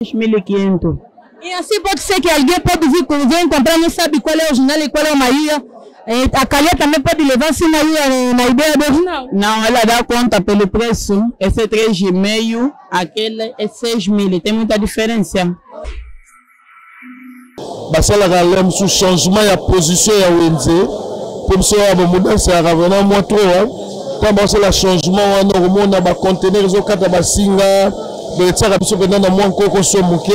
3.500. E assim pode ser que alguém pode vir, vem comprar, não sabe qual é o jornal e qual é o Maia. A Calha também pode levar sim na, na ideia do original. Não, ela dá conta pelo preço. Esse é 3,5, aquele é 6 mil. Tem muita diferença. Basalaka le mosusu changement ya position ya wenze mpo biso ya bamodanse ya ravena mwa trop ntango bakosala changement wana okomona bacontener ezokata basinga donc etiaka biso mpenza na mwa nkokoso moke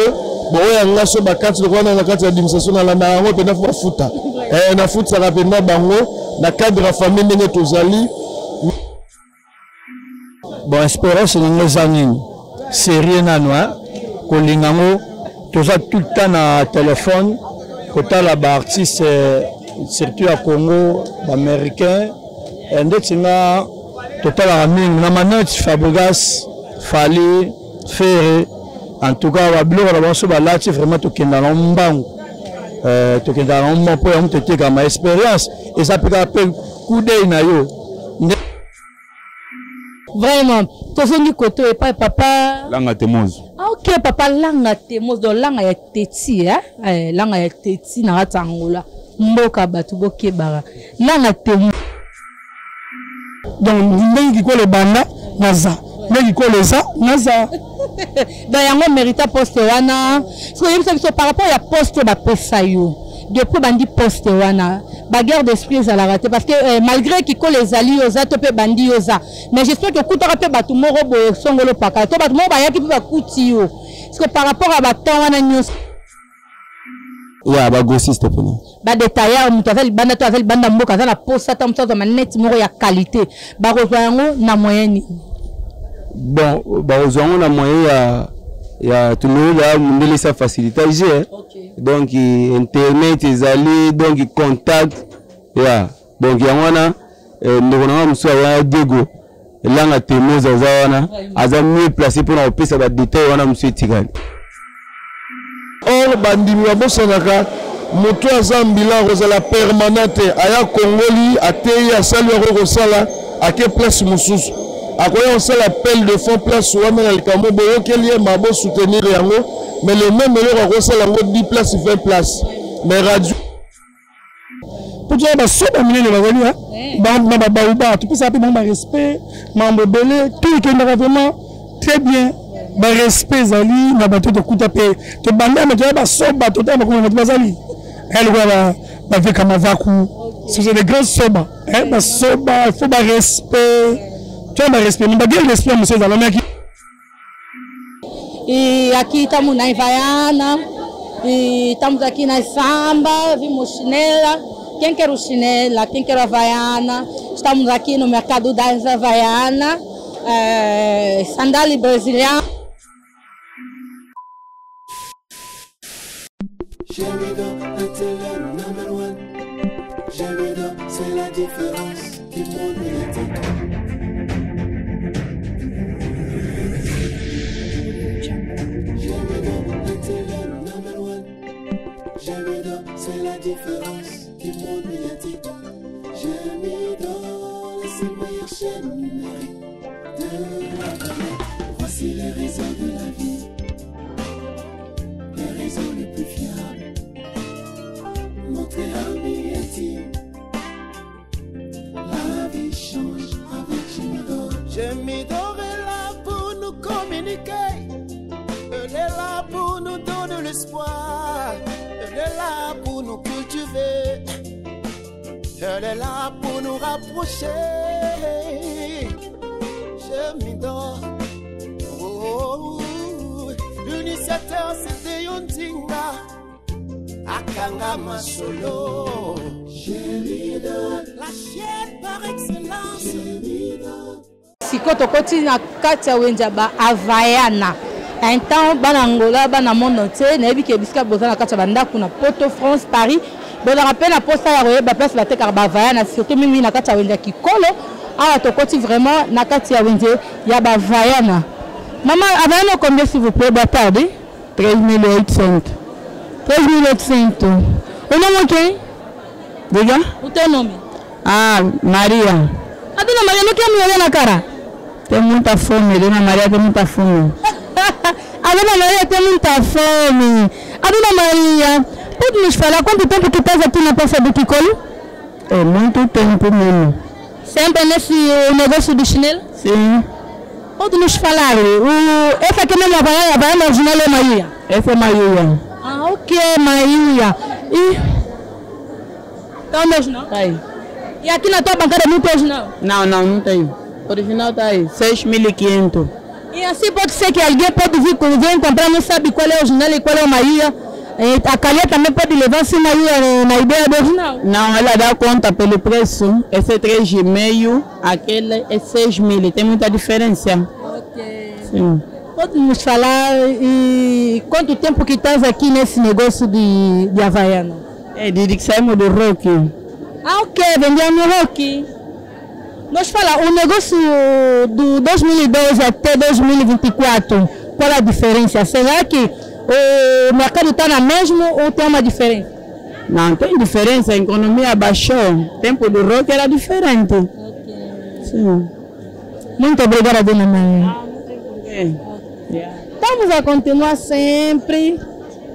bon oyo yanga so bakati lokola na kati ya administration nalandaka yango mpenza fo bafuta eh, nafutisaka mpenza bango na cadre ya famille ndenge tozali. Bon, espérance na nga eza nini? Sérieux nano, hein? Kolinga yango toza tout le temps na téléphone kotala baartiste surtout ya Congo, baaméricain ndeti nga totalaka mingi na manete Fabregas, Fally, Ferre. En tout cas babiloko na bango so balati vraiment tokenda na mbangu, tokendaka na mbangu mpo yango totekama. Expérience eza mpe kaka mpe coup d'œil na yo. Vraiment, tozongi koto epai papa Langa Temoz. Ah, ok, papa Langa Temoz, donc Langa ya Teti, hein? Eh, Langa ya Teti na kati ya Angola. Mboka bato bokebaka. Langa Temoz. Donc ndenge kikolo ebanda naza, ndenge kikolo eza naza. Donc yango mérita poste wana. Soki oyebisa biso par rapport ya poste bapesa yo depuis bandi poste wana, baguerre d'esprit ezalaka te? Parce que malgré kikolo ezali yo oza to mpe bandi yo oza, mais j'espère que okutaka mpe bato moko boye songolo pakala to bato moko bayaki mpe bakuti yo, parce que par rapport ya batemps wana nyonso. Ya bagrossiste mpena. Badetailleur, moto aza libanda to aza libanda mboka, aza na posa ta moto azwa maneti moko ya qualité, bakozwa yango na moyen nini? Bon, bakozwa yango na moyen ya tunoyeba mondele esa facilitage, eh? Okay. Donc internet ezali, donc contact ya donc yango wana ndeko na nga mosusu aza Diego Elanga Temoz, aza wana, aza mieux placé mpona kopesa badetail wana mosusu etikali. Or bandimi babosanaka moto aza mbila akozala permanent te. Aya kongoli, ateyi, asali yango kosala, ake place mosusu, akoya kosala appel de fonds place wana na likambo boyokeli ye ma bosoutenir yango, mais le même eloko akosala yango 10 place, 20 place, mais radio. Mpo toza basoba minene bazali na babauba, topesaka mpe bango barespect, mambo ebele tout ekendaka vraiment très bien. Barespect ezali na bato tokuta mpe tobanda, me toza basoba, totala bakoma bato bazali lokola baveka mavaku, ce sont des grands soba, basoba, il faut barespect, toza barespect, mais baguerre d'esprit ya mosu ezalamaki. E aqui estamos na Havaiana, e estamos aqui na Samba, vimos chinela. Quem quer o chinela, quem quer a Havaiana, estamos aqui no mercado das Havaiana, sandália brasiliana. Gémido, la télé number one. Gémido, c'est la différence du monde médiatique. Gémido, la télé number one. Gémido, c'est la différence du monde médiatique. Gémido, la seule meilleure chaîne numérique de la planète. Voici les réseaux de la vie, les réseaux les plus fiables. Montrez amis et la vie change avec Gémidor. Gémidor est là pour nous communiquer. Elle est là pour nous donner l'espoir. Elle est là pour nous cultiver. Elle est là pour nous rapprocher. Gémidor. Oh, oh, l'initiateur c'était Yondinga. Akanga Masolo. Gémidor. La chaîne par excellence. Gémidor. Siko tokoti na kati ya wenze ya ba Havaiana. Un temps bana Angola, bana monde entier, nayebi ke bisika boza na kati ya bandako na Poto, France, Paris, bozalaka mpe na posa ya koyeba place batekaka ba Havaiana, surtout mingi na kati ya wenze ya Kikolo. Awa tokoti vraiment na kati ya wenze ya ba Havaiana. Maman, Havaiana combien s'il vous plaît? Boa tarde. 3.800. 3.800. O nome quem? Diga? O teu nome? Ah, Maria. A dona Maria não quer me olhar na cara? Tem muita fome, dona Maria tem muita fome. A dona Maria tem muita fome. A dona Maria, pode nos falar quanto tempo que estás aqui na Praça do Kikolo? É muito tempo mesmo. Sempre nesse o negócio do chinelo? Sim. Pode nos falar, o, essa aqui mesmo, a Havaiana, a Havaiana original é Maria? Essa é Maria. Ah, ok, Maria. E... Tá onde original? Tá aí. E aqui na tua bancada não tem original? Não, não, não tem. Original tá aí, 6.500. E assim pode ser que alguém pode vir, vem comprar, não sabe qual é o original e qual é o Maria. A Calha também pode levar sim Maria na ideia do original. Não, ela dá conta pelo preço. Esse é 3,5, aquele é 6.000. Tem muita diferença. Ok. Sim. Pode nos falar e quanto tempo que estás aqui nesse negócio de Havaiana? É, desde que saímos do rock. Ah, ok, vendia no rock. Nós fala, o negócio do 2012 até 2024, qual a diferença? Será que o mercado está na mesma ou tem uma diferença? Não, tem diferença, a economia baixou. O tempo do rock era diferente. Okay. Sim. Muito obrigada, dona Maria. Ah, não tem porquê. Okay. Estamos a continuar sempre.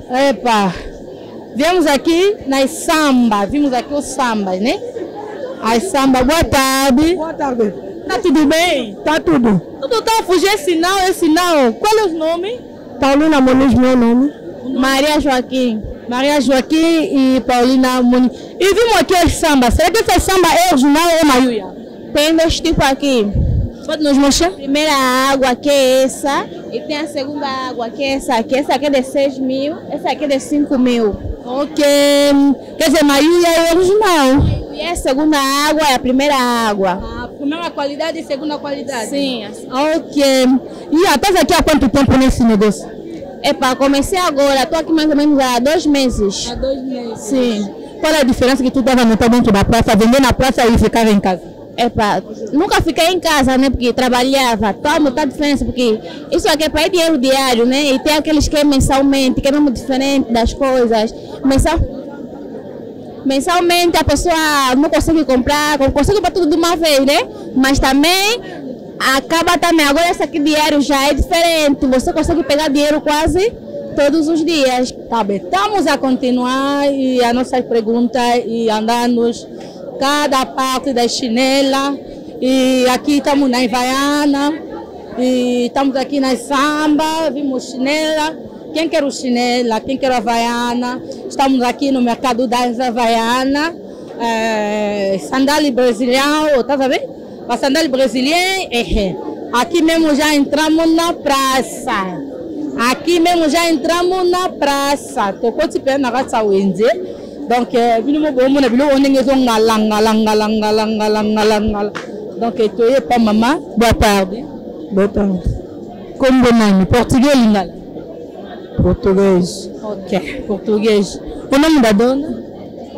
Epa, viemos aqui nas samba, vimos aqui o samba, né? As samba, boa tarde. Boa tarde. Tá tudo bem? Tá tudo. Tudo tá a fugir esse sinal, esse sinal. Qual é o nome? Paulina Muniz, meu nome. Maria Joaquim. Maria Joaquim e Paulina Muniz. E vimos aqui as samba. Será que essa samba é original ou maiuia? Tem dois tipos aqui. Pode nos mostrar? Primeira água, que é essa. E tem a segunda água, que é essa aqui. Essa aqui é de 6 mil, essa aqui é de 5 mil. Ok. Quer dizer, maiuia é original. E a segunda água é a primeira água. Ah, primeira qualidade e segunda qualidade. Sim. Assim. Ok. E estás aqui há quanto tempo nesse negócio? Epa, comecei agora, estou aqui mais ou menos há 2 meses. Há 2 meses? Sim. Qual é a diferença que tu estava notar dentro da praça, vender na praça e ficar em casa? Epa, nunca fiquei em casa, né? Porque trabalhava. Tá, não tá diferença, porque isso aqui é para dinheiro diário, né? E tem aqueles que é mensalmente, que é mesmo diferente das coisas. Mensalmente a pessoa não consegue comprar, consegue comprar tudo de uma vez, né? Mas também acaba também. Agora esse aqui diário já é diferente, você consegue pegar dinheiro quase todos os dias. Tá bem, estamos a continuar e a nossa pergunta e andamos cada parte da chinela. E aqui estamos na Havaiana, e estamos aqui na samba, vimos chinela. Quem quer o chinela, quem quer a Havaiana, estamos aqui no mercado das Havaiana, sandália brasileira, tá sabendo? A sandália brasileira, aqui mesmo já entramos na praça. Aqui mesmo já entramos na praça. Tocou te pé na raça wenze. Donc, bino mo mo na bilo onenge zo ngala ngala ngala ngala ngala ngala ngala. Donc, toye pa mama, boa tarde. Boa tarde. Kombo nani? Português lingala? Português. Ok, português. O nome da dona?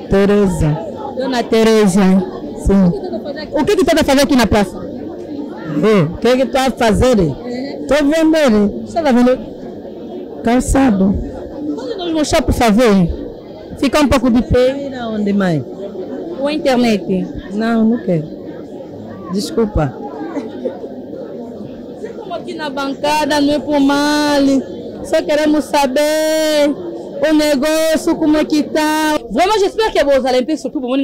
Teresa. Dona Teresa. Sim. O que que está a fazer aqui na praça? O que que estou a fazer? Estou vendendo. Está vendendo? Calçado. Pode nos mostrar, por favor? Fica um pouco de pé. Ir aonde, mãe? Ou internet? Não, não quero. Desculpa. Como aqui na bancada, não é por mal. Só queremos saber o negócio, como é que tá. Vraiment, j'espère que vous allez un surtout pour mon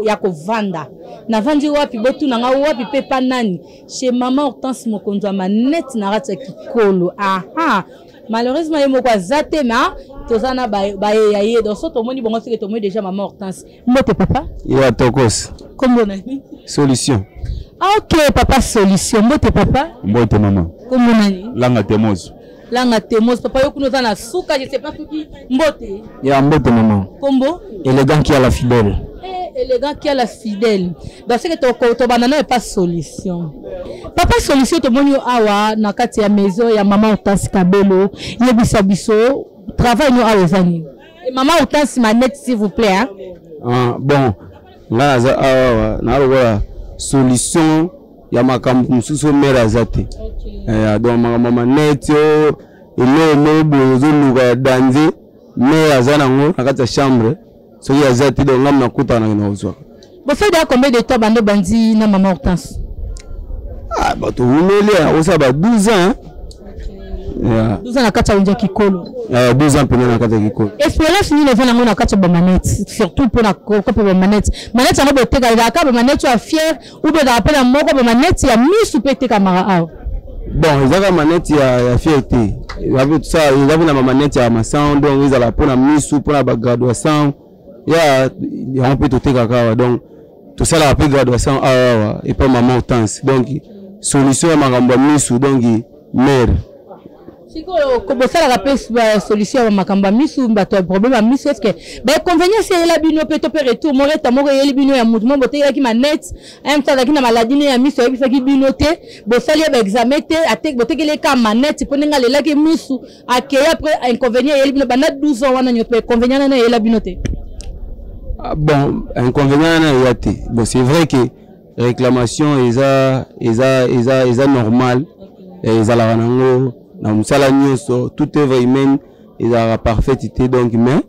ya kovanda. Na vandi wapi botu na nga wapi pe pa nani. Chez maman Hortense Mokonzi wa manette na rata kikolo. Aha. Malheureusement, ye moko aza te ma toza na ba ya ye. Donc so tomoni bongo sike tomoni déjà maman Hortense. Mbote papa. Ya tokos. Kombo nani? Solution. Ah, ok papa solution. Mbote papa. Mbote maman. Kombo nani? Langa Temozo. Langa Temozo papa yo kuno za na suka, je sais pas qui mbote. Ya mbote maman. Kombo? Élégant qui a la fidèle. Eh, élégant qui a la fidèle. Donc c'est que to banana n'est pas solution. Papa solution to moni awa na kati ya maison ya maman Hortense Kabelo, yebisa biso travail no awa ezani. Et maman Hortense manette s'il vous plaît hein. Ah bon, là za awa na lokola solution ya makambo mosusu mère aza te. Eh donc makambo manette eloko moko boye ozoluka ya danger mère aza nango na kati ya chambre soki aza te donc ngambo nakutana na kozwaka. Bosali ya combien de temps bando bandi na maman Hortense? Ah bato wumeli osala ba 12 ans. Yeah. 12 ans na kati ya wenze ya kikolo. 12 ans mpena na kati ya kikolo. Expérience nini oza nango na kati ya bamanete, surtout mpona kope bamanete? Manete yango boteka ezalaka bamanete ya fiere ou bien ezalaka mpe na moko bamanete ya misu mpe etekamaka awa? Bon, ezaka manete ya fiere te, eza mpe na bamanete ya masan, donc ezala mpona misu, mpona bagraduation ya yango mpe totekaka awa. Donc tosalaka mpe graduation awa awa epa mama Hortense, donc solution ya makambo ya misu, donc mare. Sikoyo bosalaka mpe solution ya makambo ya misu, bato ya problème ya misu, est-ce bainconvénient eyela bino mpe to mpe retour moko eta moko eyeli bino ya motu moko botekelaki manete moto azalaki na maladie ne ya misu, ayebisaki bino te, bosali ye baexamen te, botekeli ye kaka manete mpo ndenge alelaki misu akei, après inconvénient eyeli bino banda 12 ans wana nyonso, inconvénient wana eyela bino te? Bon, inconvénient wana eya te. Bon, c'est vrai que réclamation eza normal, ezalaka nango na mosala nyonso, toute œuvre humaine ezalaka parfaite te. Donc mais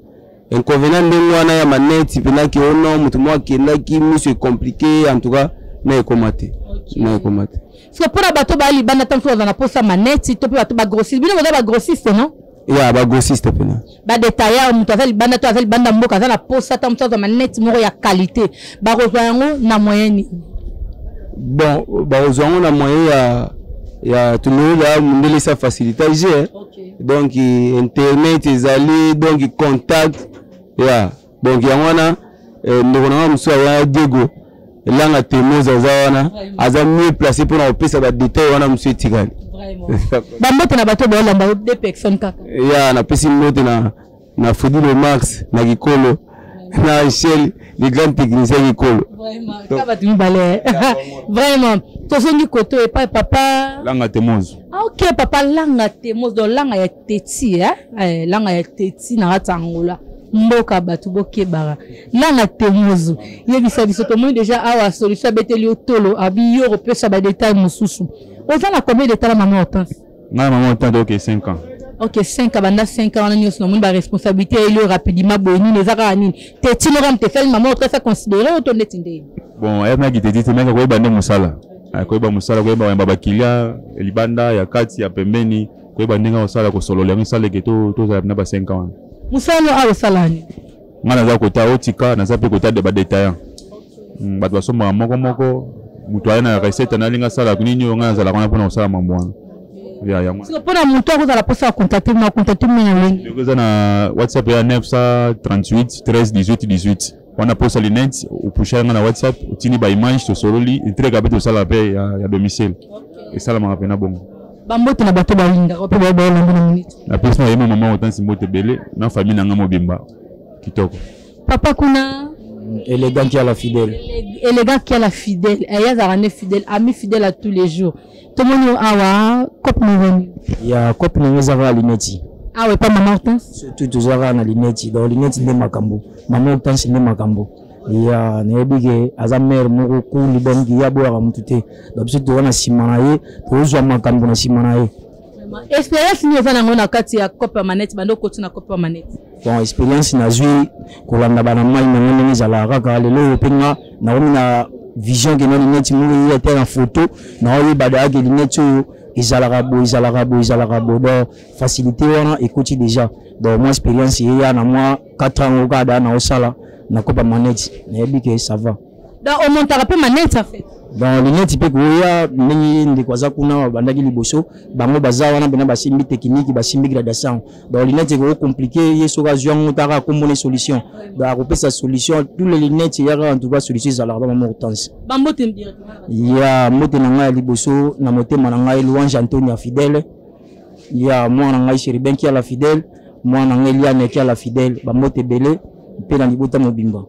inconvénient ndenge wana ya maneti mpendaki ono moto moko akendaki miso ecompliqué, en tout cas na ekoma te, na ekoma te. Parce que mpona bato baya libanda, ntango mosusu baza na posa maneti to mpe bato bagrossiste, bino boza bagrossiste, non? Ya, bagrossiste mpena. Badetailleur, moto aza libanda to aza libanda mboka, aza na posa ta mosusu azwa maneti moko ya qualité, bakozwa yango na moyen nini? Bon, bakozwa yango na moyen ya toloba mondele esa facilitage, donc internet ezali, donc contact ya, donc yango wana ndeko na nga mosusu aza Diego Elanga Temoz, aza wana, aza mieux placé mpona kopesa badetail wana mosusu etikali. Bambote na bato baolamba, deux personnes kaka. Ya, napesi mbote na Fodilo Max na Kikolo, na Michel le grand technicien Kikolo. Ka bato mibale vraiment. Tozongi koto epai papa Langa Temoz. Ah, ok, papa Langa Temoz, donc Langa ya Teti, eh? Langa ya Teti na kati ya Angola, mboka bato bokebaka. Langa Temozo, yebisa biso, tomoni déjà awa solution abeteli yo tolo, abi yo kopesa badetail mosusu. Oza na combien de temps na mama Hortense? Ngai na mama Hortense, ok, 5 ans. Ok, 5 ans. Banda 5 ans wana nyonso, namoni baresponsabilité eyeli yo rapidement boye. Nini eza kaka nini te tinoka moto esali mama Hortense aconsidéré oyo to ndeti ndeni? Bon, ayaki teti te, meka koyeba nde mosala, koyeba mosala, koyeba koyamba bakilia libanda, ya kati, ya pembeni, koyeba ndenge akosala, kosolola, yango esaleke tozala na ba 5 ans wana. Mosala awa osala nini? Ngai naza kota otika, naza mpe kota de badétaillant, bato basombaka moko moko, moto aye na recette, nalinga asala nini oyo, ngai nazalaka wana mpona kosala mambo wana ya yango. Mpona moto akozala mposa ya contacte, na contacte mino na ndenge? Ndeko, eza na WhatsApp ya 938 13 18 18 wana. Posa lunette, opusha nga na WhatsApp, otindi baimage, tosololi, etreka mpe tosala mpe ya domicile, esalamaka mpena bongo. Bambote na bato balingaka mpe baolanda na minute. Napesi na yema mama Hortense mbote ebele na famille na nga mobimba kitoko. Papa kuna? Élégant qui a la fidèle. Élégant qui a la fidèle, ye azalaka nde fidèle, ami fidèle à tous les jours. Tomoni yo awa, cope noveni? Ya, cope nango eza kaka lineti. Awa epa mama Hortense? Surtout toza kaka na lineti, donc lineti nde makambo, mama Hortense nde makambo. Ya, nayebi ke aza mare moko kuli, donc ye aboyaka motu te, donc biso toza na nsima na ye, tozwa makambo na nsima na ye. Expérience nini oza nango na kati ya cope ya manete, banda okoti na cope ya manete? Bon, expérience nazwi kolanda bana mai na nga ndenge ezalaka kaka lelo oyo, mpe nga nakomi na vision ke na lineti moko eye te na photo, naoyeba dayake lineti oyo ezalaka boye, ezalaka boye, ezalaka boye, donc facilité wana ekoti déjà. Donc mwa expérience eya na mwa 4 ans oyo kaka daa naosala na kopa maneti, nayebi ke ça va. Donc omontaka mpe manete en fait? Donc lineti mpe koya ndenge ndeko aza kuna, babandaki liboso, bango baza wana mpena, basimbi technique, basimbi gradation. Donc lineti ekoko compliqué ye soki azwi yango taka akombona solution, donc akopesa solution. Tous les lunettes eyaka, en tout cas solution ezalaka ba mama Hortense. Bambote. Ya, mbote na ngai ya liboso na motema na ngai, Louange Antonia fidèle, ya mwana na ngai Chérubin Kiala fidèle, mwana na ngai Eliane Kiala fidèle, bambote ebele mpe na libota mobimba.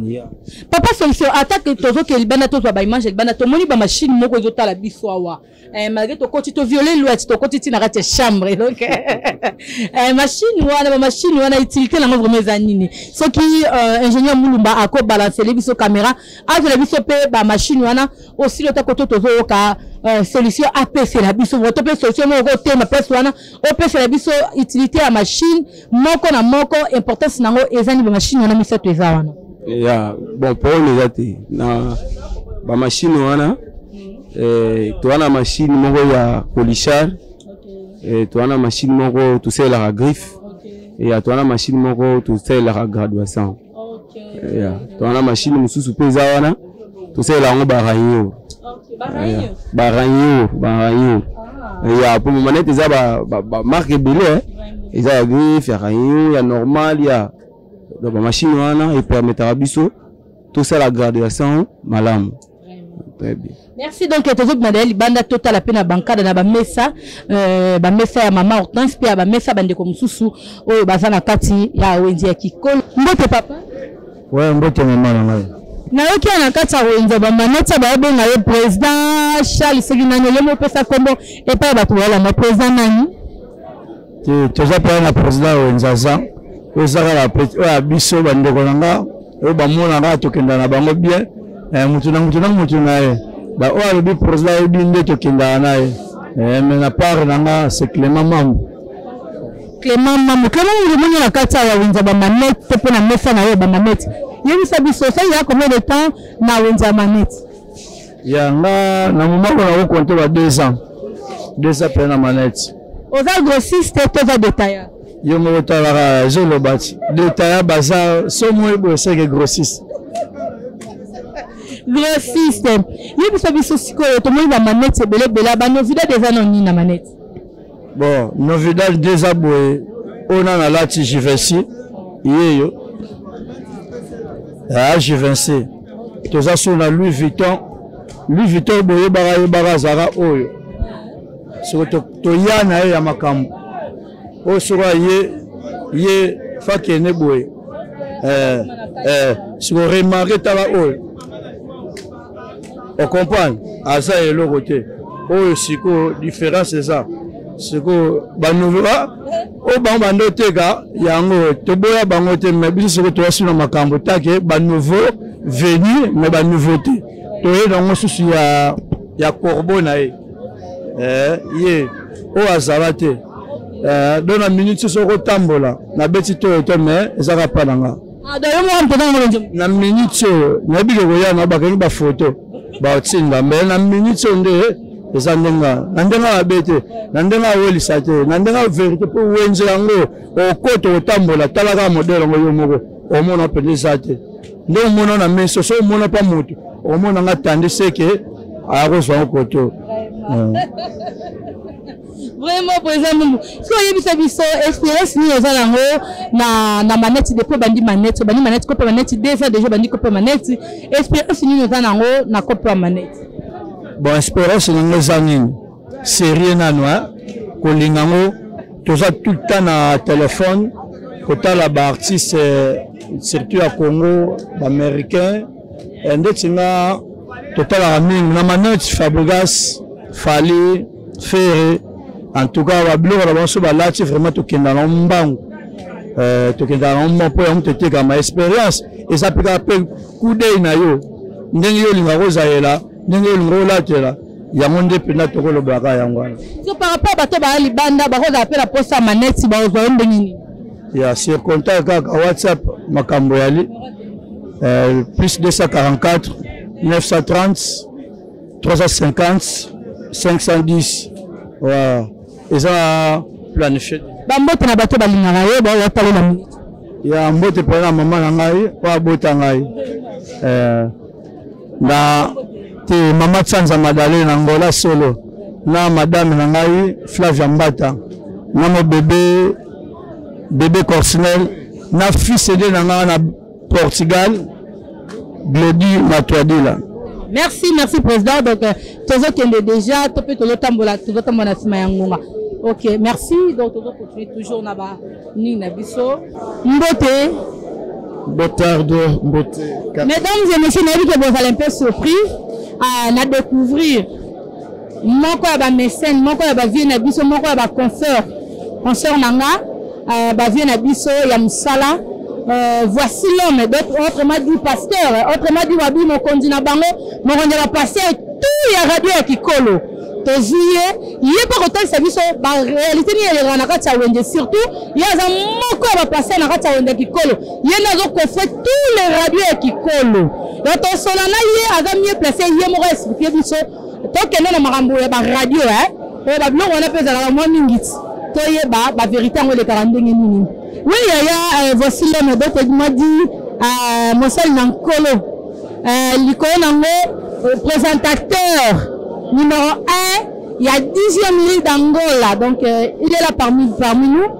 Yeah. Papa Solution, atake tozoke libanda, tozwa baimage libanda, tomoni bamashine moko ezotala biso awa, malgré tokoti, toviole loi, tokoti ntina kati ya chambre. Donc machine wana, bamashine wana, utilité nango vraiment eza nini? Soki ingénieur Mulumba akobalancele biso caméra, azwela biso mpe bamashine wana osili ota koto, tozoyoka solution apesela biso to mpe solution moko otema place wana, opesela biso utilité ya machine moko na moko, importance nango eza nini, bamashine wana misato eza wana. Ya, bon, problème eza te na bamashine wana. Toza na machine moko ya polissage. Eh, toza na machine moko tosalelaka griffe ya toza na machine moko tosalelaka graduation ya toza na machine mosusu mpe eza wana tosalela yango barayo barayo barayo ya mpo manete eza bamarke ebele eza ya griffe ya rayon ya normal ya donc bamachine wana epermetaka biso tosala graduation malamu. Très bien. Merci donc tozobima daya libanda totala mpe na bankada na bamesa euh, bamesa ya mama Hortense mpe ya bamesa bandeko mosusu oyo baza na kati ya wenze ya kikolo. Mbote papa. Ouais, mbote mama na ngai. Nayoki ya na kati ya wenze ya bamaneti bayobenga ye président Charles soki nani ye mopesa nkombo epai ya bato bayolanda président nani? Te, toza mpenza na président ya wenze aza oyo eza kaka oyo ya biso bandeko na nga oyo bamonaka tokenda na bango bien eh, motu na motu na motu na ye ba oyo alobi président ayebi nde tokendaka na ye eh, mais na part na nga c'est Clément Mambo. Clément Mambo, Clément Mambo omoni na kati ya wenze ya bamanete te mpo na mesa na yo ya bamanete yebisa biso osali ya combien de temps na wenze ya manete? Ya nga na moment oyo nakokonte ba 2 ans, 2 ans mpenza na manete. Oza grossiste to oza détaillant? Yo moko otalaka ezoloba ti détaillant baza somo eboye seke grossiste. Grossiste, yebisa biso sikoyo tomoni bamanete ebele ebele banovidad eza no nini na manete? Bon, novidad nde eza boye oyo na nalati Givenchy yeyo ah, Givenchy toza so na Louis Vuitton. Louis Vuitton boyebaka yebaka azalaka oyo soki toya na ye ya makambo oyo soki aye ye fakende boye eh, eh, soki remarke tala oyo ocomprendre aza eloko te oyo sikoyo différence eza sikoyo banouveau oyo bango banda oteka yango toboya bango te mais biso sikoyo toyasi na makambo take banouveau venu mais banouveauté toye nango susu ya, ya corbeau na ye eh, ye oyo azala te eh, do na minute soso okotambola nabeti toyo te mais ezaka pa na nga. Ah, donc yo moko mpenza yango nzembo. Na minute oyo nayebi ke koya na bakangi bafoto baotinda mais na minute oyo nde eza ndenge na ndenge mabe te na ndenge awelisa te na ndenge verité mpo wenze yango okota otambola tala kaka modele yango yo moko omona mpenza eza te nde omona na miso so omona mpa moto omona nga tandi seke akozwa yango koto. Vraiment président Mumbu, soki oyebisa biso expérience nini oza nango na, na manette depuis obandi manette, obandi manette kope manette deux ans déjà obandi kope manette, expérience nini oza nango na kope ya manette? Bon, expérience nango eza nini? Sérieux nano hein? Kolinga yango toza tout le temps na téléphone kotala baartiste surtout ya Congo baaméricain ndeti nga totalaka mingi na manette Fabregas, Fally, Ferre, en tout cas babiloko na bango so balati vraiment tokenda na mbangu euh, tokendaka na mbangu mpo yango totekama expérience eza mpe kaka mpe kudei na yo ndenge yo olingaka kozayela ndenge yo olingaka olatela yango nde mpenza tokolobelaka yango wana. So par rapport bato baya libanda bakozala mpe na posa ya maneti bakozwa yo ndenge nini? Ya sur contact kaka WhatsApp makambo yali euh, plus 244 930 350 510 ouais. Eza planifié. Bambote na bato balingaka yo baotalela minute. Ya mbote mpenza na mama na ngai oyo abota ngai eh, na te mama Tsanza Madalena na Angola solo na madame na ngai Flavia Mbata na mo bebe bebe Corsinel na fils aîné na ngai na Portugal Glody Matuadila. Merci, merci président. Donc, euh, tozokende déjà, to pe tozotambola, tozotambola na sima ya ngonga. Ok, merci. Donc, tozo continuer toujours na ba nini na biso. Mbote. Botarde, mbote. Mesdames et messieurs, nayebi que bozala un peu surpris à na découvrir moko ya ba mécène, moko ya ba vieux na biso, moko ya ba consoeur, consoeur na nga, euh, ba vieux na biso ya musala. Euh, voici l'homme, donc autrement dit pasteur, autrement dit wabi mokonzi na bango, mokonzi ya ba pasteur tout ya radio ya Kikolo. Tozwi ye, ye mpe kotalisa biso ba réalité nini elekaka na kati ya wenze, surtout ye aza moko ya ba pasteur na kati ya wenze ya Kikolo, ye nde azo coffrer tous les radios ya Kikolo. Donc tosola na ye, aza mieux placé ye moko expliquer biso, tokende na makambo ya ba radio hein. Oyo babiloko wana mpe ezalaka mwa mingi ti toyeba baverité yango elekaka ndenge nini. Oui yaya, voici l'homme dont m'a dit mosali na nkolo, likolo nango présentateur numéro 1 ya 10e ligue d'Angola. Donc il est là parmi nous.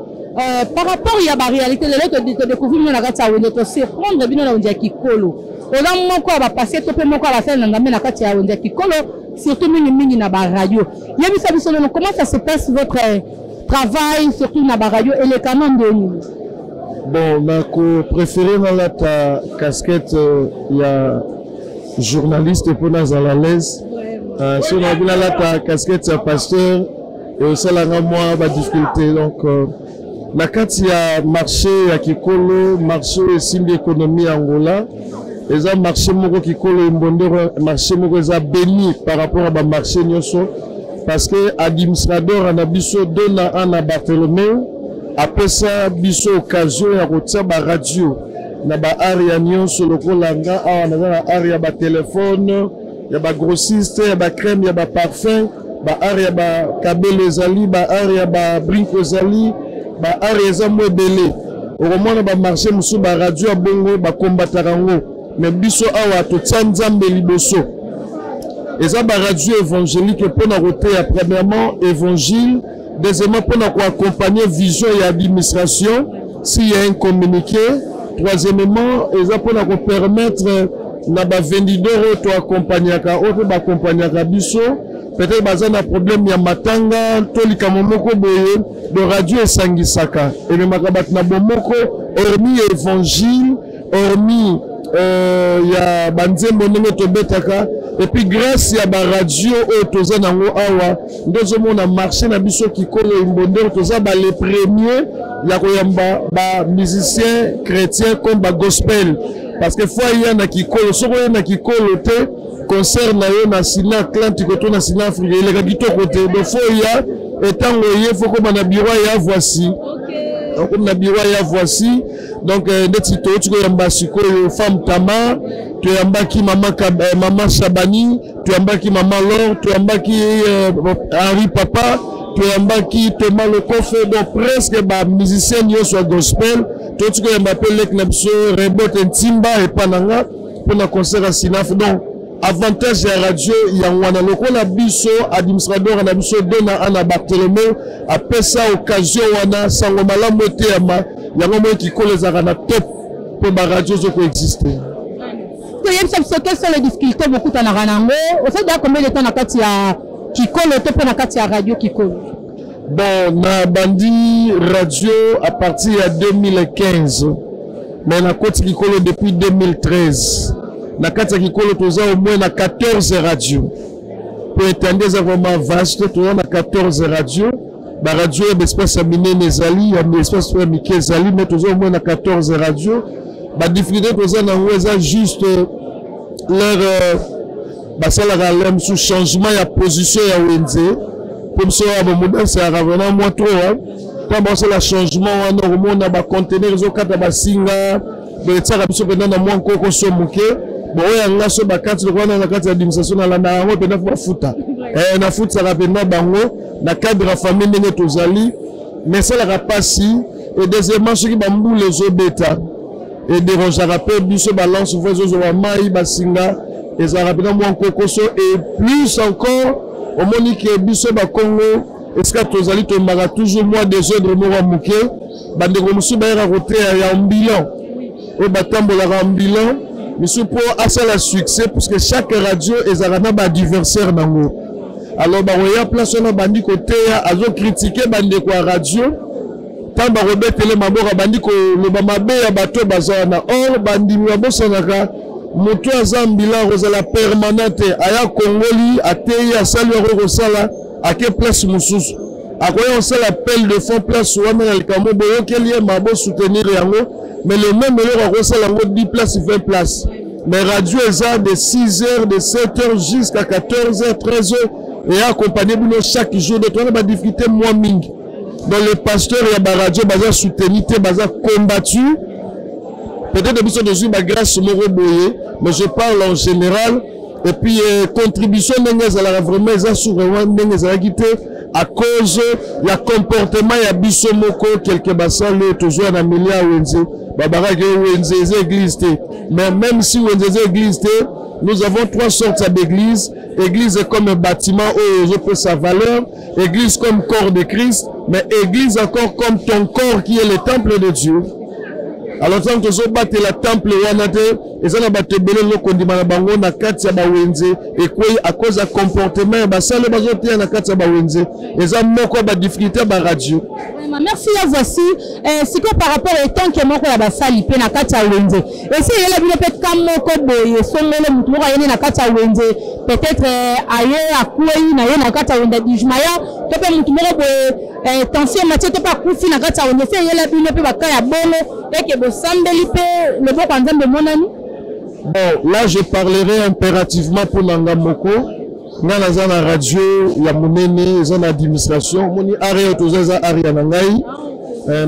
Par rapport ya baréalité lelo todécouvrir bino na kati ya wenze, tosurprendre bino na wenze ya Kikolo. Oza moko ya bapasse to mpe moko ya basali na Nzambe na kati ya wenze ya Kikolo, surtout mingimingi na baradio. Yebisa biso nono, comment ça se passe, votre travail, surtout na baradio, elekana nde nini? Bon, nakopréféré nalata casquette ya journaliste mpo nazala l'aise. So nakoki nalata casquette ya pasteur, eosalanga mwa badifficulté. Donc na kati ya marché ya Kikolo, marché oyo esimbi économie ya Angola, eza marché moko, Kikolo Embondero, marché moko eza béni par rapport à bamarché nyonso, parce que administrateur na biso, Dona Ana Bartholomeu, apesa biso occasion ya kotia baradio na baarea nyonso. Lokola nga awa naza na area ya batelefone, ya bagrossiste, ya bacrème, ya baparfum, baare ya bakabelo ezali, baare ya babrinko ezali, baare eza mo ebele. Okomona bamarché mosusu, baradio ya bongo bakombataka yango, mais biso awa totia Nzambe liboso. Eza baradio évangélique mpona koteya premièrement évangile, deuxièmement mpona koaccompagner vision ya administration s'il y a un communiqué, troisièmement eza mpona kopermettre na bavendidor oyo toaccompagnaka, oyo mpe baaccompagnaka biso, peut-être baza na problème ya matanga to likambo moko boye. De radio esangisaka, ememaka bato na bomoko. Hormis évangile, hormis ya banzembo ndenge tobetaka, et puis grâce ya baradio oyo toza nango awa nde ozomona marché na biso Kikolo Imbondero, toza bale premier ya koyamba bamusicien chrétien comme bagospel, parce que fois ya na Kikolo, soki oye na Kikolo te, concert na yo na Sina Atlantique to na Sina Afrique eleka kitoko te. Donc faut ya etango oye, faut koma na bureau ya Voici, okomi na bureau ya Voici. Donc ndeti touti koyamba sikoyo femme Tama, toyambaki mama Shabani, toyambaki mama Lor, toyambaki Henri Papa, toyambaki Thomas Lokofe, donc presque bamusicien nyonso ya gospel. Touti koyamba mpe leki na biso Rebote Ntimba epa na nga mpona concert ya Sinaf. Donc avantage ya radio yango wana. Lokola biso administrateur na biso Dona Ana Bartholomeu apesa occasion wana, sango malamu eteyama, yango moi Kikolo ezalaka na top mpo baradio ezokoexiste. Toyebisa biso, quelles sont les difficultés bokutanaka nango? Osali deya combien de temps na kati ya Kikolo to mpe na kati ya radio Kikolo? Bon, na bandi radio à partir ya 2015, mais nakoti Kikolo depuis 2013. Na kati ya Kikolo toza au moins na 14 radio, po etandi eza vraiment vaste. Toza na 14 radio, baradio ya baespace ya minene ezali, ya espace ya mike ezali, mais toza au moins na 14 radio. Badifficulté toza nango eza juste leur basalaka leur mosusu changement ya position ya wenze, mpo biso awa bamodanse yaka vraiment mwa trop. Ntango basala changement wana, okomona bacontener ezokata basinga, donc etiaka biso mpenza na mwa nkokoso moke. Bon, oyo yanga so bakati lokola na kati ya administration, nalandaka yango mpenza, fo bafuta, nafutisaka mpenza bango na cadre ya famille ndenge tozali, mais esalaka mpasi. Et deuxièmement, soki bambula ezobeta, edérangeaka mpe biso, balance fo ezozwa mai, basinga ezalaka mpenza mwa nkokoso. Et plus encore, omoni ke biso Bakongo, esika tozali, toyembaka toujours mwa désordre moko ya moke. Bandeko mosusu bayaka koteya ya ambulant, oyo batambolaka ambulant misusu mpo asala succès, puisque chaque radio ezalaka na baadversaire nango. Alors bakoya place wana, bandi koteya, azocritiquer bandeko ya radio. Ntango bakobetele maboko, abandi koloba mabe ya bato baza wana. Or bandimi babosanaka, moto aza ambulant kozala permanent te. Aya kongoli, ateyi, asali yango kosala, ake place mosusu, akoya kosala appel de fonds place wana na likambo boyokeli ye ma bosoutenir yango, mais le même eloko akosala yango 10 place, 20 place. Mais radio eza de 6 heures, de 7 heures jusqu'à 14 heures, 13 heures, et accompagner bino chaque jour. Donc wana badifficulté mwa mingi. Donc les pasteurs ya baradio baza soutenu te, baza combattu. Peut-être biso tozwi bagrâce moko boye, mais je parle en général. Et puis contribution ndenge ezalaka vraiment eza su vraiment ndenge ezalaki te. À cause ya comportement ya biso moko, quelque basali oyo tozwa na milieu ya wenze, babakaki wenze eza église te. Mais même si wenze eza église te, nous avons trois sortes d'église: église comme bâtiment oyo ezopesa valeur, église comme corps de Christ, mais église encore comme ton corps qui est le temple de Dieu. Alors ntango tozobatela temple wana te, eza na bato ebele lelo kondima na bango na kati ya bawenze ekwei à cause ya comportement ya basali oyo bazoteya na kati ya bawenze. Eza moko ya badifficulté ya baradio. Vraiment, merci ya Voici. Sikoyo, par rapport etanke moko ya basali mpe na kati ya wenze, esi eyela bino mpe ka moko boye songolo, motu moko ayeni na kati ya wenze, peut-être aye akwei na ye na kati ya wenze ya Dijmaya, to mpe motu moko boye tension matie, to mpe akufi na kati ya wenze? Esi eyela bino mpe baka ya bongo eke bosambeli mpe loboko ya Nzambe emonani? Bon, là je parlerai impérativement mpo na nga moko. Nga naza na radio ya monene, eza na administration. Omoni area oyo toza, eza area na ngai.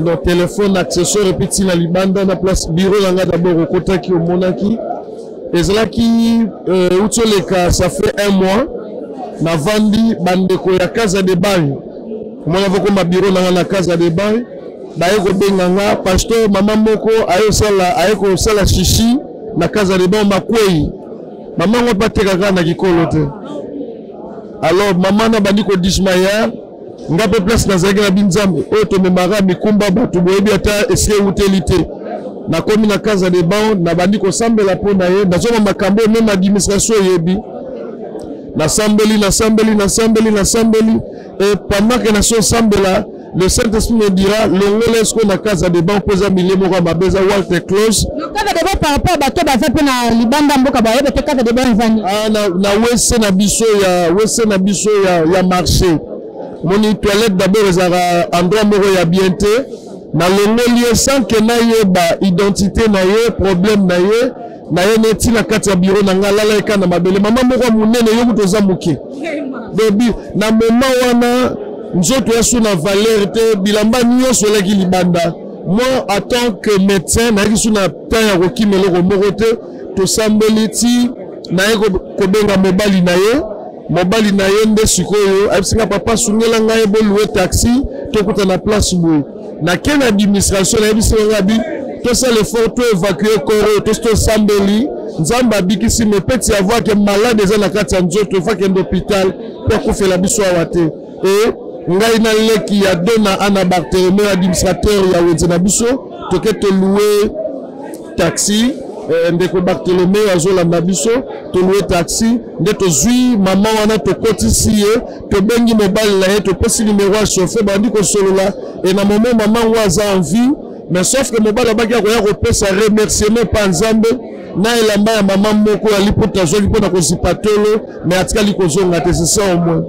Donc téléphone, accessoire, et puis ntina libanda na place bureau na ngai. D'abord okotaki, omonaki ezalaki uti oleka, ça fait un mois. Navandi, bandeko ya Casa de Bagne, omona vokoma bureau na ngai na Casa de Bagne, baye kobenga nga: "Pasteur, mama moko aye kosala chichi na Casa de Bagne, makwei." Mama yango mpe atekaka na kikolo te. Alors mama na bandi kodismaya nga mpe place nazalaki na binzambe oyo tomemaka mikumba, bato boyebi ata esika ewuteli te. Nakomi na Casa de Ban, nabandi kosambela mpo na ye. Nazoma makambo oyo même administration eyebi. Nasambeli, nasambeli, nasambeli, nasambeli, et pendant que nasosambela, le Saint-Esprit me dira: "Longola esiko na Casa de Ban, mpo eza milieu moko ya mabe, eza Walter Close." Casa de Ban, par rapport bato baza mpe na libanda mboka bayeba te, Casa de Ban ezani? Ah, na WC na biso ya WC na biso ya marché. Omoni toilette d'abord ezalaka endroit moko ya bien te. Nalongoli ye sans que nayeba identité na ye, problème na ye. Na ye neti na kati ya bureau na ngai, alala eka na mabele. Mama moko ya monene, yo kutu oza moke. Bebi na moment wana nzoto ya so na valeur te, bilamba nyonso elaki libanda. Moi, en tant que médecin, nayaki so na temps ya kokima eloko moko te. Tosambeli ti naye kobenga mobali na ye. Mobali na ye nde sikoyo ayebisi nga: "Papa, sungela ngai, bolouer taxi, tokuta na place boye." Nake na administration, nayebisi nga bi tosala effort, to évacue corps oyo. Tosi tosambeli, Nzambe abikisi, mais peut y avoir que malade eza na kati ya nzoto, efa kende hôpital mpo akufela biso awa te. E ngai na leki ya Dona Ana Barthelemy, administrateur ya wenze na biso, toke tolouer taxi. Ndeko Barthelome azolanda biso. Tolouer taxi nde tozwi mama wana, tokotisi ye, tobengi mobali na ye, topesi numero ya chauffeur, bandi kosolola. E na moment mama yango aza en vie, mais sauf que mobali abaki akoya kopesa remerciement pa Nzambe na elamba ya mama moko ya liputa azwaki mpona kozipa tolo, mais atikali kozonga te. C'est ça au moins.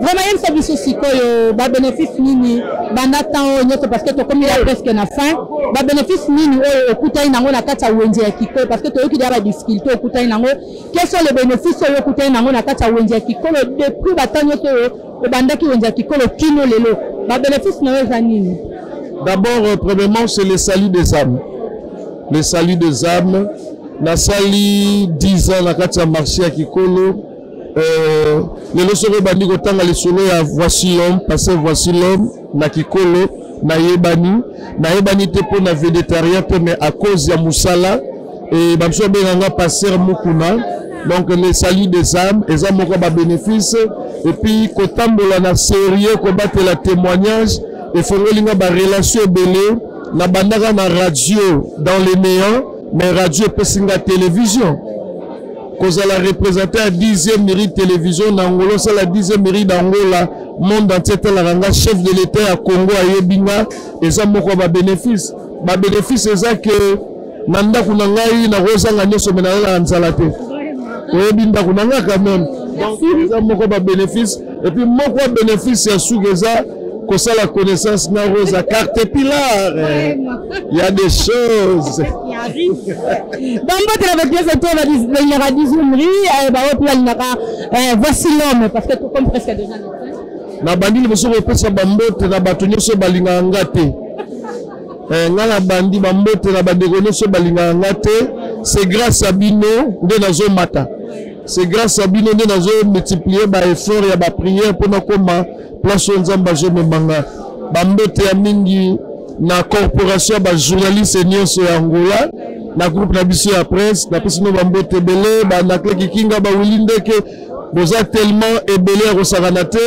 Vraiment, yebisa biso sikoyo, babénéfice nini banda temps oyo nyonso, parce que tokomi ya presque na fin, babénéfice nini oyo okutani nango na kati ya wenze ya Kikolo? Parce que toyoki deya badifficulté okutani nango. Quels sont les bénéfices oyo okutani nango na kati ya wenze ya Kikolo depuis batemps nyonso oyo obandaki wenze ya Kikolo kino lelo? Babénéfice na yo eza nini? D'abord, premièrement, c'est le salut des âmes, le salut des âmes. Nasali 10 ans na kati ya marché ya Kikolo. Lelo soki obandi kotanga lisolo ya Voici l'homme, parce Voici l'homme na Kikolo, nayebani, nayebani te mpo na vedettariat te, mais à cause ya mosala. E babiso babenganga pasteur Mukuna. Donc le salut des âmes eza moko ya babénéfice. Et puis kotambola na sérieux, kobatela témoignage, efongoli nga barelation ebele. Nabandaka na radio dans le néant, mais radio epesi nga télévision, kozala représentant ya 10e mairie télévision na Angola, osala 10e mairie d'Angola, monde entier etalaka nga, chef de l'État ya Congo ayebi nga. Eza moko ya babénéfice. Babénéfice eza ke na ndako na ngai nakozanga nyonso, me nalalaka nzala te. Oyebi ndako na nga quand même. Donc eza moko ya babénéfice. Et puis moko ya bénéfice ya suki eza kosala connaissance na Rosa Carte Pilar. Il y a des choses. Bambote na bato nyonso to balingaka Dizumri, baoyo mpe balingaka Voici l'homme, parce que tokomi presque déjà na fin. Nabandi liboso kopesa bambote na bato nyonso balingaka nga te. Nga nabandi bambote na bandeko nyonso balingaka nga te. C'est grâce à bino nde nazomata. C'est grâce à bino nde nazo multiplier ba effort ya ba prière mpo nakoma place oyo Nzambe azomema nga. Bambote ya mingi na corporation ya ba journaliste nyonso ya Angola, na groupe na biso ya presse, napesi bino bambote ebele, ba Anaclet Kikinga, ba Willy Ndeke, boza tellement ebele ya kosakana te.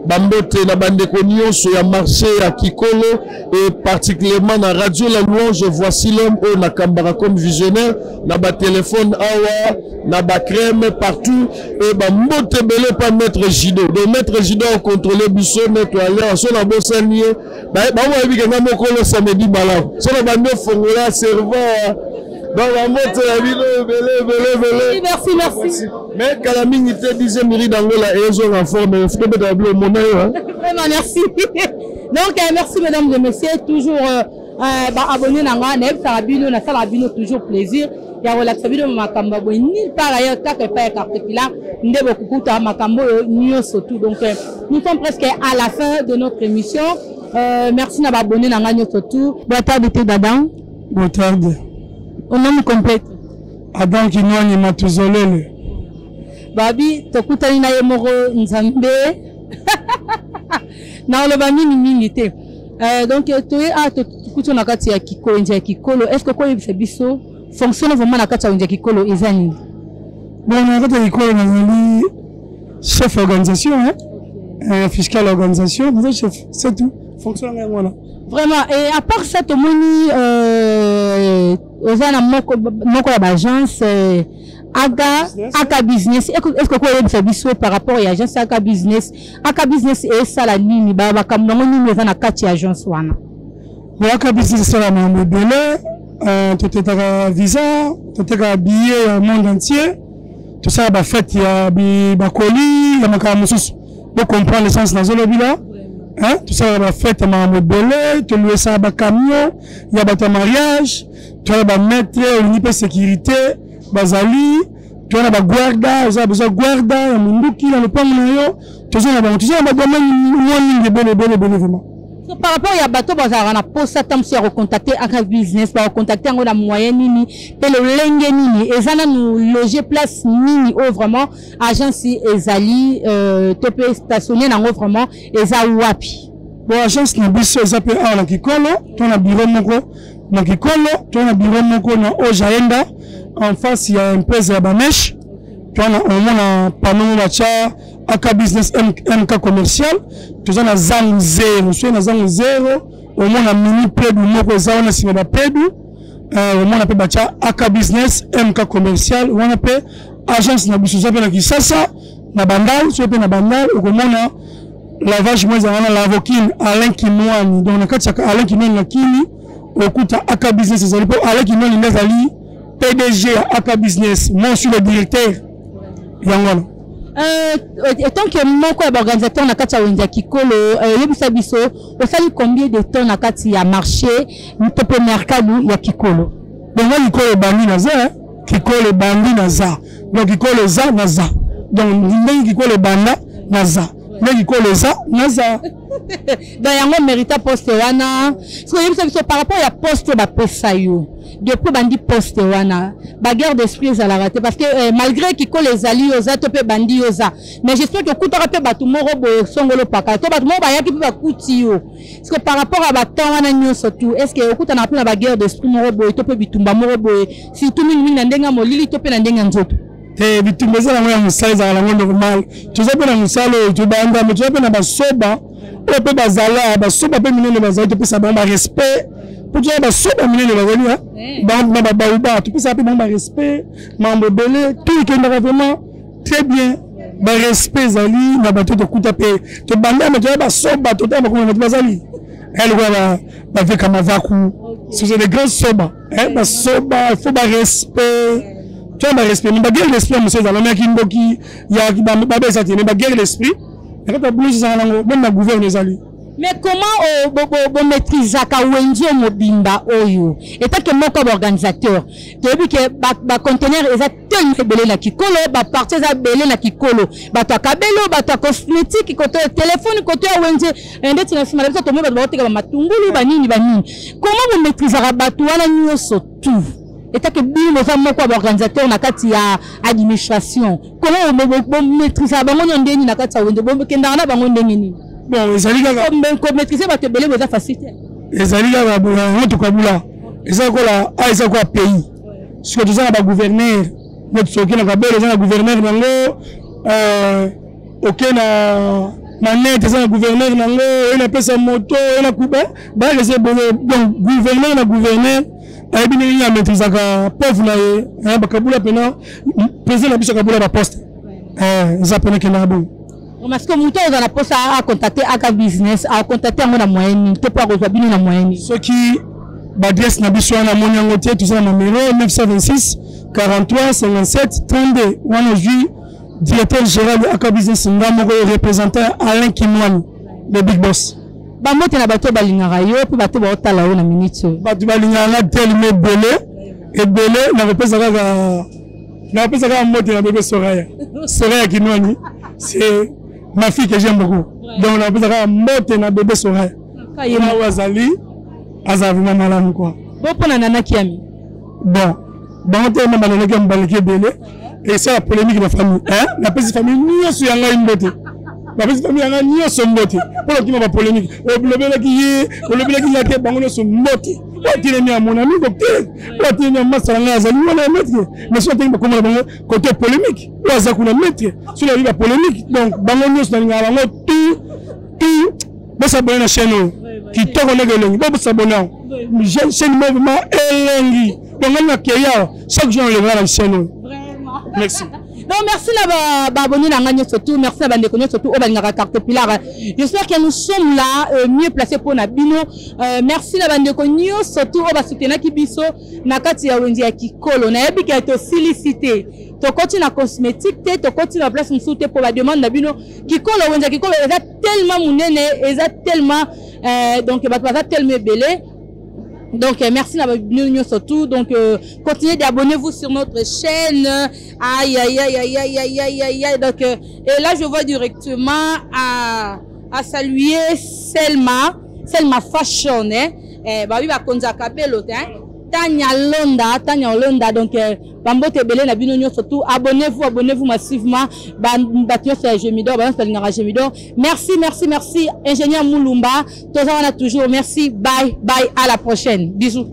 Bambote na bandeko nyonso ya marché ya Kikolo et particulièrement na Radio La Louange, voici l'homme oyo nakambaka comme visionnaire na ba téléphone awa na ba crème partout et ba mbote ebele pa maître Jido. Donc maître Jido a contrôler biso maître Alain so na bosani ye bango bayebi ke nga mokolo samedi malamu so na bandi ofongola servant. Donc ba mbote ya bino ebele ebele ebele. Merci, merci. Mais kala mingi te dixième rue d'Angola ezonga en forme, faut tobeta bilo mona yo hein. Vraiment merci. Donc merci mesdames et messieurs, toujours ba abonné na nga, nayebisaka bino, nasalaka bino toujours plaisir ya kolakisa bino makambo ya boye nulle part ailleurs, kaka epai ya Quartier nde bokokuta makambo oyo nyonso tout. Donc nous sommes presque à la fin de notre émission. Merci na ba abonné na nga nyonso tout. Boa tarde te Adam. Boa tarde. Au nom complet. Adam Kinwani Matuzolele. Babi tokutani na ye moko Nzambe. Na oloba mingi mingi te. Donc toye a tokuti na kati ya kikolo, nje ya kikolo. Est-ce que koyebisa biso fonctionne vraiment na kati ya nje ya kikolo eza nini? Bon, na kati ya kikolo nazali chef organisation, hein? Fiscal organisation, naza chef, c'est tout. Fonction na ngai wana. Vraiment, et à part ça tomoni oza na moko moko ya baagence aka aka business. Est-ce que koyebisa biso par rapport ya agence aka business? Aka business esala nini? Ba makambo nango nini eza na kati ya agence wana? Bon, aka business esala makambo ebele. Totetaka visa, totekaka billet ya monde entier, tosala bafete ya bakoli ya makambo mosusu. Bo comprendre sens nazolobi la, hein? Tosalaka bafete ya makambo ebele, toluesaka bacamion ya bato ya mariage, toza bamaître olingi mpe sécurité bazali, toza na baguarda, oza besoin guarda ya munduki na lopango na yo, toza na bango, toza na badomaine mwa mingi ebele ebele ebele vraiment. So, par rapport ya bato bazalaka na posa ata mosusu ya kocontacte aka business, bakocontacte yango na moyen nini mpe lolenge nini? Eza nanu loge place nini oyo vraiment agence ezali to mpe stationne nango vraiment eza wapi? Bon, agence na biso eza mpe awa na Kikolo, to na bureau moko na Kikolo, to na bureau moko na Ojaenda en face ya empresa ya Bamesh. To na omona panneau batya aka business MK commercial. Toza na zangu zero, soki na zangu zero omona mini pedu moko eza wana nsima ba pedu, omona mpe batya aka business MK commercial wana mpe agence na biso. Eza mpe na Kisasa na Bandal, soki mpe na Bandal okomona lavage moko ezala wana, lavokine Alain Kinwani. Donc na kati ya Alain Kinwani na Kini okuta aka business ezali, mpo Alain Kinwani nde azali PDG ya aka business, moi je suis le directeur yango wana. Étant que moko ya baorganisateur na kati ya wenze ya Kikolo, oyebisa biso osali combien de temps na kati ya marché to mpe mercado ya Kikolo? Bongo Kikolo ebandi naza, Kikolo ebandi naza, donc Kikolo eza naza, donc ndenge Kikolo ebanda naza, ndenge Kikolo eza naza. Donc yango mérita poste wana. Soki oyebisa biso par rapport ya poste bapesa yo depuis bandi poste wana, baguerre d'esprit ezalaka te? Parce que malgré Kikolo ezali yo oza to mpe bandi yo oza, mais j'espère que okutaka mpe bato moko boye songolo paka to bato moko bayaki mpe bakuti yo. Parce que par rapport à batemps wana nyonso tout, est ce que okutanaka mpe na baguerre d'esprit moko boye to mpe bitumba moko boye, surtout mingimingi na ndenge ya molili to mpe na ndenge ya nzoto? Te, bitumba eza nango ya mosala, ezalaka nango normal. Toza mpe na mosala oyo tobanda, me toza mpe na basoba oyo mpe bazala basoba mpe minene bazali, topesa bango barespect mpo toza basoba minene bazali na babauba, topesaka mpe bango barespect, mambo ebele tout ekendaka vraiment très bien. Barespect ezali na bato tokuta mpe tobanda, me toza basoba totala bakoma bato bazali lokola baveka mavaku, ce sont des grands soba, basoba il faut barespect, toza barespect, mais baguerre d'esprit ya mosu ezala meyaki ndoki ya babesa te, mais baguerre d'esprit na kati ya blouse ezala nango meme na gouverne ezali. Mais comment bomaîtrisaka wenze mobimba oyo etake moko ya baorganisateur? Toyebi ke baconteneur eza tellement ebele na Kikolo, baparti eza ebele na Kikolo, bato ya kabelo, bato ya cosmétique, koto ya telefone, koto ya wenze ndeti na nsima na biso tomoni bato baoteka bamatungulu banini banini. Comment bomaîtrisaka bato wana nyonso tout? Etake bino boza moko ya baorganisateur na kati ya administration, comment bomaîtrisaka bango nio ndenge nini na kati ya wenze, bokendaka na bango ndenge nini? Bon, ezali kaka komaîtrise bato ebele boza facile te. Ezali kaka yango tokabula, eza kola a eza kola pays. Soki toza na bagouverneur neti soki na kabelo eza na gouverneur nango, oke na manete eza na gouverneur nango, oye na pesa moto, oye na kuba bayaka eza ebele. Donc gouverneur na gouverneur ayebi ndenge nini amaîtrisaka pauvre na ye. Bakabula mpena président na biso akabula baposte, eza mpena kendaka bongo. Parce que moto oza na mposa acontacte aka business, acontacte yango na moyen nini to mpo akozwa bino na moyen nini? Soki baadresse na biso wana amoni yango te, toza na numero 926 43 57 32. Wana ozwi directeur général ya aka business, nga moko représentant Alain Kinwani, le big boss. Bambote na bato balingaka yo mpe bato baotala yo na minute oyo. Bato balingaka nga telema ebele ebele. Nakopesa kaka, nakopesa kaka mbote na bébé Soraya, Soraya Kinwani, c'est ma fille que j'aime beaucoup. Donc nakopesa kaka mbote na bébé Soraya oyo azali, azala vraiment malamu quoi. Bo mpona Nana Kiami? Bon, bango te ma bananaki ya mobaleki ebele, esala polémique na famille. Napesi famille nyonso ya ngai mbote, napesi famille ya ngai nyonso mbote mpo nakima bapolémique. Olobelaki ye, olobelaki nga te. Bango nyonso mbote. Oyo atelemi ya mon ami docteur, oyo atelemi ya masala ngai azali wana ya maître, mais soki atelemi bakomona bango côté polémique, oyo aza kuna maître, soki nayebi bapolémique. Donc bango nyonso nalingaka bango tout tout. Bosabone na chaîne oyo kitoko ndenge elengi, bosabone awa, chaîne moko vraiment elengi. Donc ngai nakei awa chaque jour, nalengaka na chaîne oyo. Merci. Donc merci na baabonné na ngai nyonso tout, merci na bandeko nyonso tout oyo balingaka Carte Pilar. J'espère que nous sommes là mieux placés mpo na bino. Merci na bandeko nyonso tout oyo basoutenaki biso na kati ya wenze ya Kikolo. Nayebi ke tosilisi te, tokoti na cosmétique te, tokoti na place mosusu te mpo bademande na bino. Kikolo, wenze ya Kikolo eza tellement monene, eza tellement donc bato baza tellement ebele. Donc, merci à vous surtout. Donc, continuez d'abonner-vous sur notre chaîne. Aïe, aïe, aïe, aïe, aïe, aïe, aïe, aïe, aïe. Donc, et là, je vois directement à saluer Selma, Selma Fashion, hein. Eh, bah oui, bah, Konza Kabelo, hein. Tanya Londa, Tanya Londa. Donc, bambote ebele na bino nyonso surtout. Abonnez-vous, abonnez-vous massivement. Bato nyonso ya Gemidor, banso balingaka Gemidor. Merci, merci, merci. Ingénieur Moulumba, toza wana toujours. Merci, bye, bye, à la prochaine. Bisous.